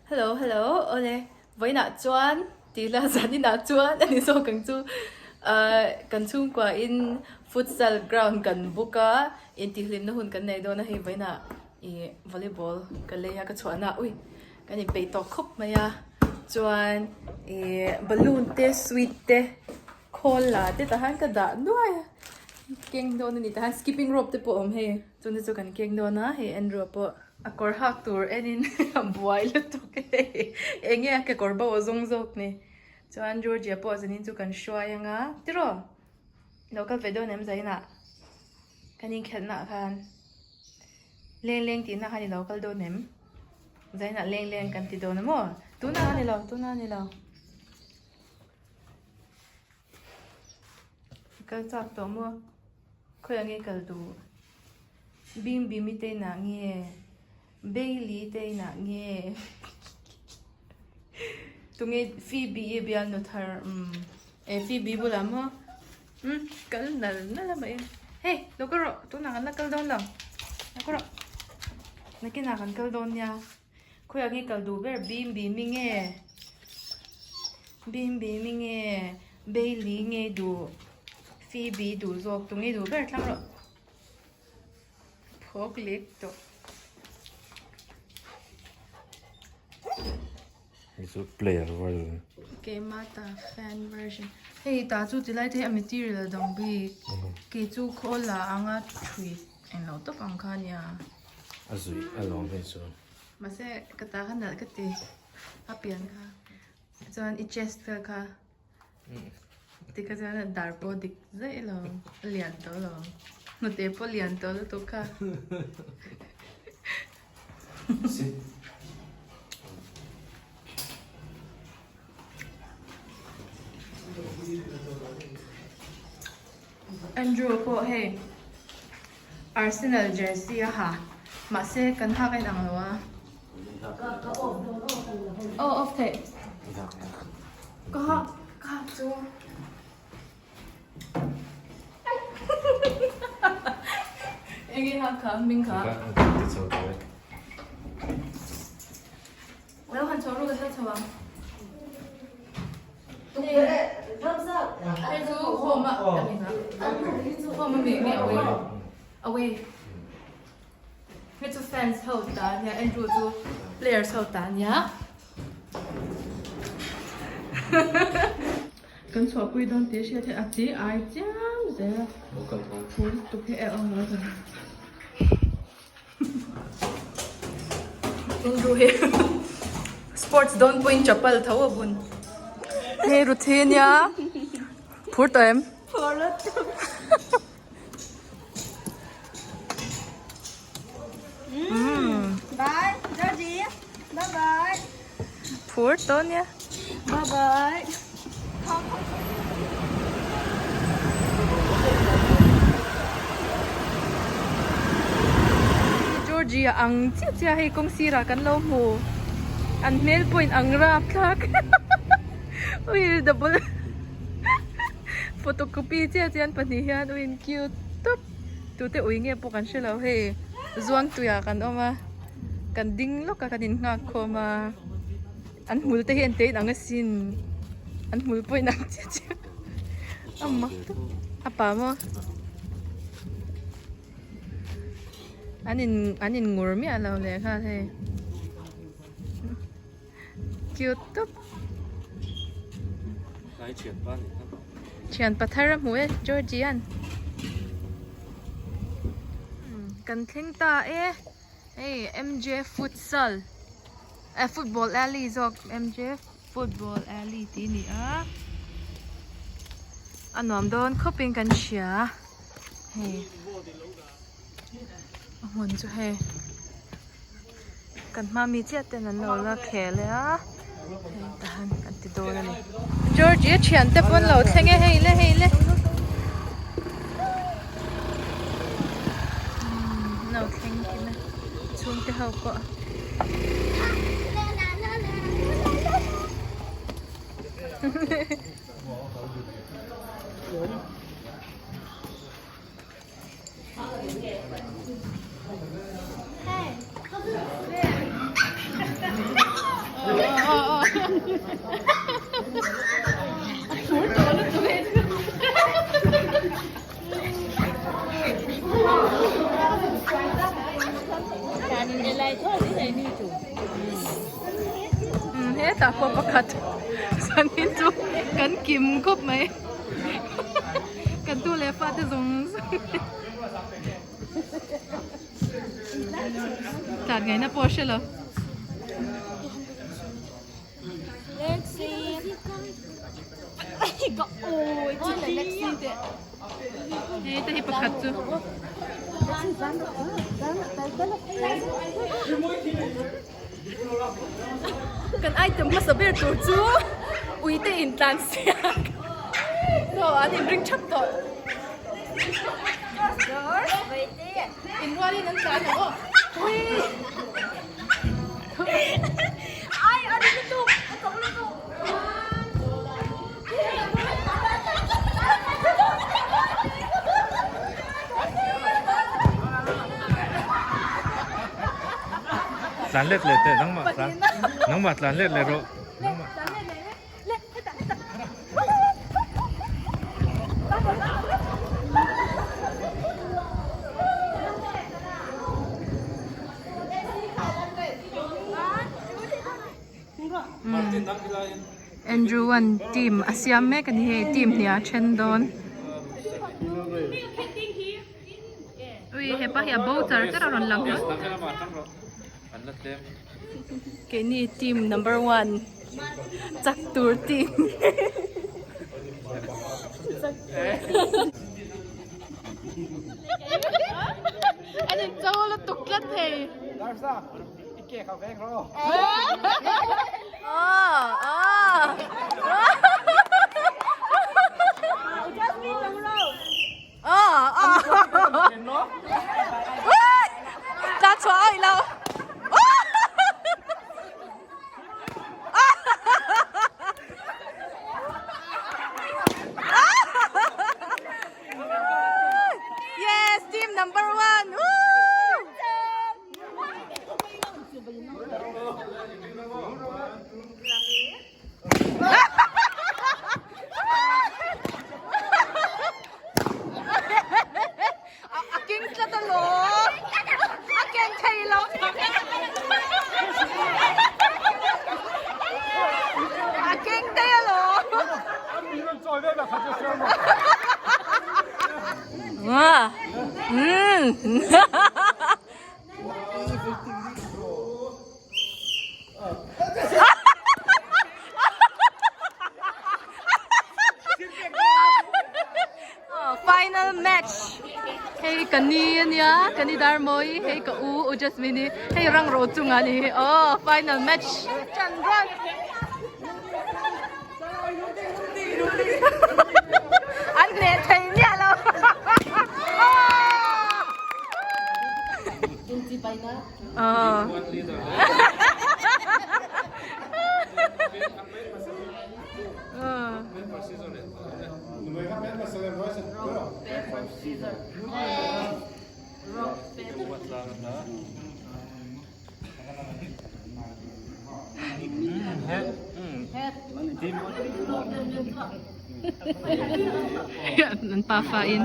Hello hello awle vawiinah chuan tih la zaninah chuan a ni zawk ang chu ahh kan chhungkua in futsal ground kan book a intihhlimna hun kan nei dawn a hei vawiinah ih volleyball ka lei a ka chhuahna ui kan inpeih tawh khawp mai a chuan ih balloon te sweet te khawl la te tah hian ka dah nuai a keng dawn a ni tah hian skipping rope te pawh a awm hei chungte chu kan keng dawn a hei Andrew-a pawh. A kawr hak tur enin a buai lutuk hei eng nge a kekawr bo a zawng zawk ni chuan Georgia pawh zanin chu kan hruai anga tiraw lo kal ve dawn em zainah kan inkhelh nah khan leng leng tih nah khan i lo kal dawn em zainah leng leng kan ti dawn a maw tunah a ni lo tunah a ni lo i kal chak tawh maw khawiah nge kal duh. Bimbimi te inah nge Bailey te inah nge tunge Phoebe i bialnu thar umm e Phoebe bulah maw umm kal nal nal a mah in hei lo kal rawh tunah kan la kal dawn lo lo kal rawh nakinah kan kal dawn nia khawiah nge kal duh ber Bimbimi nge Bimbimi nge Bailey nge duh Phoebe duh zawk tunge duh ber thlang rawh. Phawk lek tawh. Hei chu player version. Keimah ta fan version. Hei ta chu tilai te hi a material dang bik. Kei chu khawl la anga thui englo tawp ang kha nia. A zui a lawm hei chu. Mahse ka ta kha nalh ka ti. A pian kha. Chuan i chest vel kha. Tikha chuan a dar pawh dik zaih lo, a lian tawh lo. Hnute pawh lian tawh lutuk kha. Andrew pawh hei Arsenal jersey a ha, mahse kan hak a inang lo a. Aw off theih. Ka hak ka hak chu. Enge hak kha hming kha. Lo han chho ru ka chho ang. Hei chu home a home a mi nge away away. Hei chu fans ho ta nia Andrew chu players ho ta nia. Kan chhuahpui dawn tih a hriat hi a chi ai chiam zel a. Phul lutuk hi e awm lo ta. Andrew hi sports dawn pawhin chapal tho a bun. Hei Ruthi nia phur tawh em? Phur lutuk. Bye, Georgie. Bye bye. Phur tawh nia. Bye bye. Georgie a ang chiah chiah hei kawng sirah kan lo hmu. An hmel pawh in ang rap thlak. Ui double. Photocopy chiah chian pahnih hian ui in cute tawp. Tute ui nge pawh kan hre lo hei zuang tuiah kan awm a kan ding lawk a kan in nghak khawm a an hmul te hi an te in ang asin an hmul pawh in ang chiah chiah a mak tawp a pa maw an in an in ngur miah lo leh nghal hei cute tawp. Thianpa thar a hmu e Georgie-a'n kan thleng ta e hei M_J futsal eh football alley zawk M_J football alley tih a ni a a nuam dawn khawp in kan hria hei a hmun chu hei. Kan hma mi chiah ten an lo la khel e a hei tahan kan ti dawn a ni. Georgie a thian te pawn lo thleng e hei le hei le umm lo thleng kim e chhungte ho pawh. A phur tawh lutuk hei chu. Hetah pawh pakhat zanin chu kan kim khawp mai kan tu leh fate zawng zawng te tlan ngaihna pawh a hre lo. Hei te hi pakhat chu. Kan item hmasa ber tur chu uite in tlan siak. So an in ring thap tawh. In rualin an tlan ang aw. Ui. Tlan let leh teh nangmah tlan nangmah tlan let leh rawh nangmah. Andrew an team a siam mek a ni hei team hnih ah a then dawn ui hepa hi a bo char char a rawn lang hlawt keini team number one chak tur team An in cho lutuk tlat thei. Darsa, i ke kha veng ro. Ah, ah. Ah, ah. Ta chhuah awih lo. Yes, team number one. Woo! A king tlat a lawm. A ken thei lo. A keng thei a lawm. Final match hei ka ni ania ka ni Darmawi hei ka u u Jasmine i hei rang ro chungah a ni hi aw final match an hneh thei miah lo An pafa in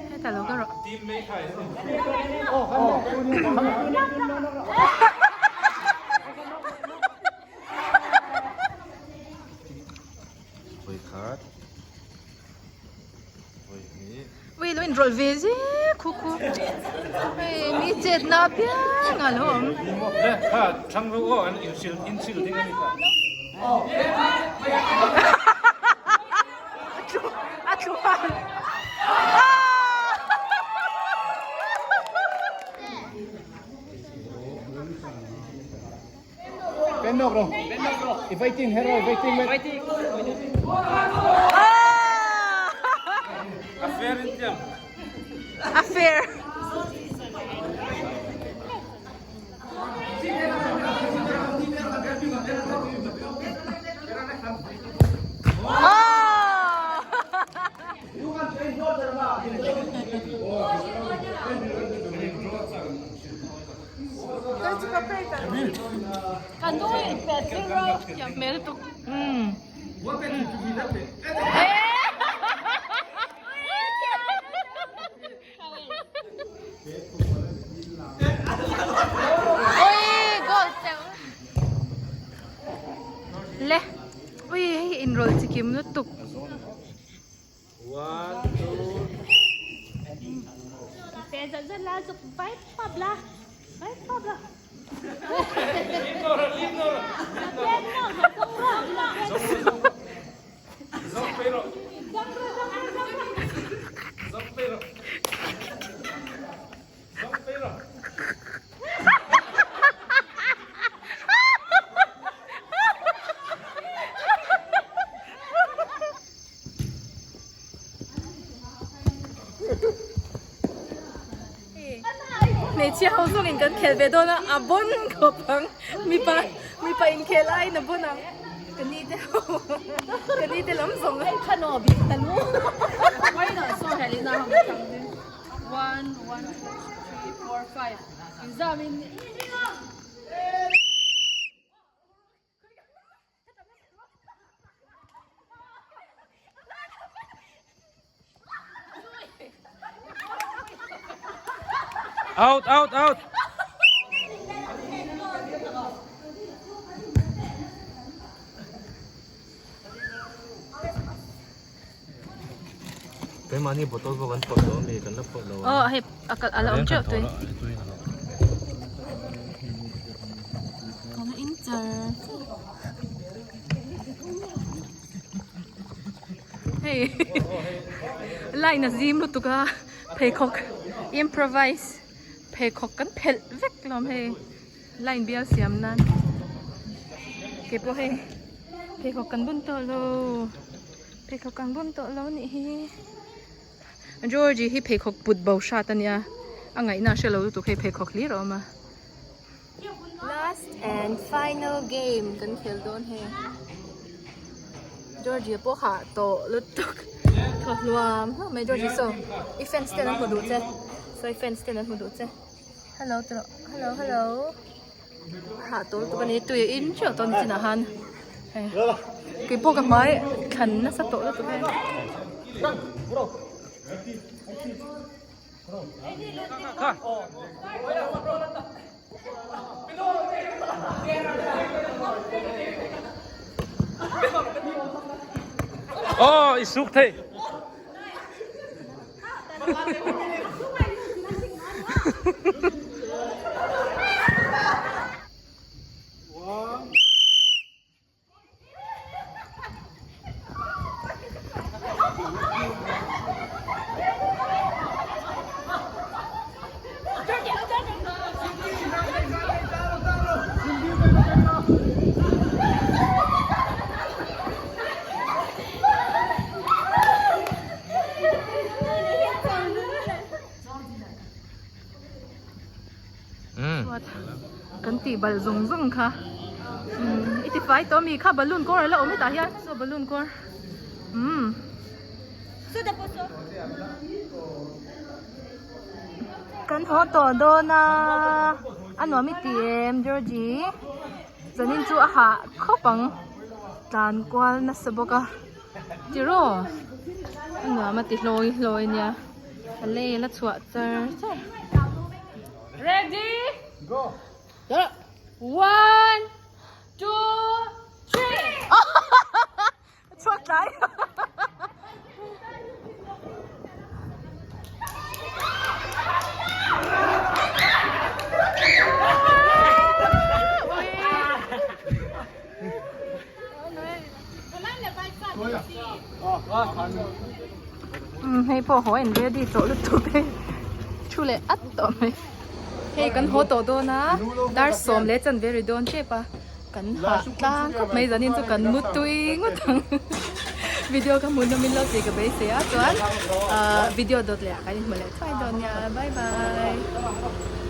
heta lo ka rawh. Ui lo inrawlh ve zel khu khu hei mi chet na apiang a lo awm. A tlu a tlu A fair. Thiam hmel lutuk. Umm. Ui goal cheu. Le. Ui hei inrawlh chikim lutuk. Hmeichhia ho zawng in kan khel ve dawn a, a bon khawp ang mipa mipa inkhel aiin a bon ang ka ni te ho ka ni te lam zawng a. Out, out, out. Keimahni bottle pawh kan phawrh lo ami kan la phawrh lo a. Aw hei a kal a la awm teuh tui. Kan in char char. Hei line a zim lutuk a pheikhawk improvise pheikhawk kan phelh vek lawm hei. Line bial siam nan kei pawh hei pheikhawk kan bun tawh lo pheikhawk kan bun tawh lo nih hi Georgie hi pheikhawk put bo hrat a nia a ngaihna a hre lo lutuk hei pheikhawk hlir a awm a. Last and final game kan khel dawn hei Georgie pawh hah tawh lutuk thaw hluam hluam mai Georgie saw i fans ten an hmu duh che saw i fans ten an hmu duh che. Hello tawh hello hello hah tawh lutuk a ni tui a in teuh tawh a ni chinah khan hei keipawh ka hmai thlan nasa tawh lutuk e. Aw i suk thei. Kan tih bal zawng zawng kha i ti fai tawh ami kha balloon kawr a la awm hetah hian saw balloon kawr umm kan haw tawh dawn a a nuam i ti em Georgie zanin chu a hah khawp ang tlan kual nasa bawk a. Tiraw a nuam a ti hlawi hlawi nia a lei a la chhuah char char. Ready Go 1 2 3 Chhuak tlai. Hei pawh haw in ready tawh lutuk hei thu leh at tawh mai hei kan haw tawh dawn a dar sawm leh chanve ri dawn tep a kan hah tlang khawp mai zanin chu kan mu tui ngawt ang video ka hmuh nawm in lo tih ka beisei a chuan ahh video dawt leh ah kan inhmu leh thuai dawn nia bye bye.